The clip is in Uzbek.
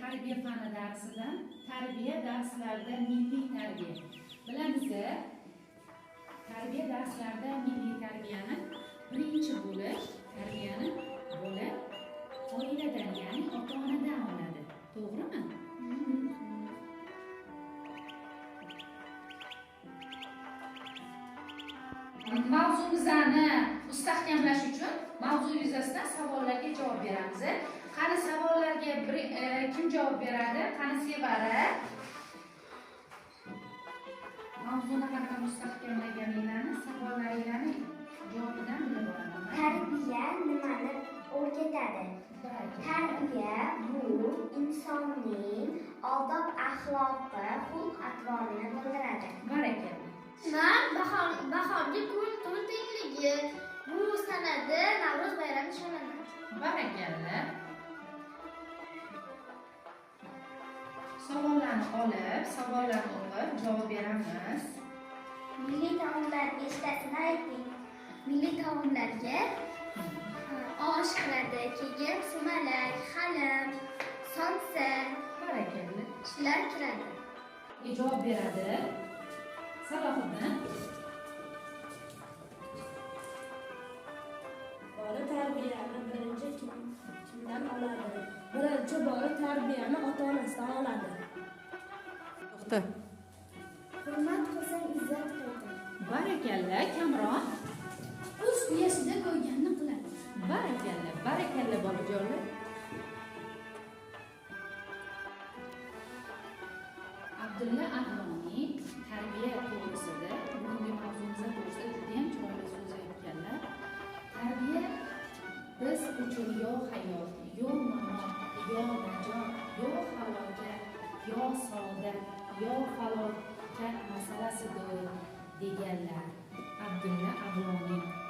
Tarbiya fani darsidan tarbiya darslarida milliy tarbiya. Bilamiz, tarbiya darslarida milliy tarbiyani birinchi bo'lib tarbiyani bola oiladan, ya'ni ota-onadan oladi. To'g'rimi? Mavzumizni mustahkamlash uchun mavzu yuzasidan savollarga javob beramiz. Qani savollarga kim javob beradi? Qani Sevara? Mavzuni qanaqa mustahkamlaganinglarni, savollaringlarni javobidan bilib olaman. Tarbiya nimani o'rgatadi? Tarbiya bu insonning odob axloqi, xulq-atvorini bildiradi. Barakalla. Man bahorgi kun tun tengligi. Bu sanada Navro'z bayrami nishonlanadi. Barakalla. Savollarni olib, savollarni o'qib javob beramiz. Milliy taomlar nechtasini ayting? Milliy taomlarga osh kiradi, keyin sumalak, xalim, somsa. Barakalla. Shular kiradi. Javob beradi Salohiddin. Bola tarbiyani birinchi kimdan oladi? Birinchi bola tarbiyani ota-onasidan oladi. To'xta. Hurmat qilsang izzat qaytar. Barakalla, Kamron. O'z uyasida ko'rganini qiladi. Barakalla, barakalla bolajonlar. Abdulla Avloniy tarbiya to'g'risida, bugungi mavzumizda to'g'risida juda ham chiroyli so'z aytganlar. Tarbiya biz uchun yo hayot, yo mamot, yo najot, yo halokat, yo saodat, yo falokat masalasidir deganlar Abdulla Avloniy.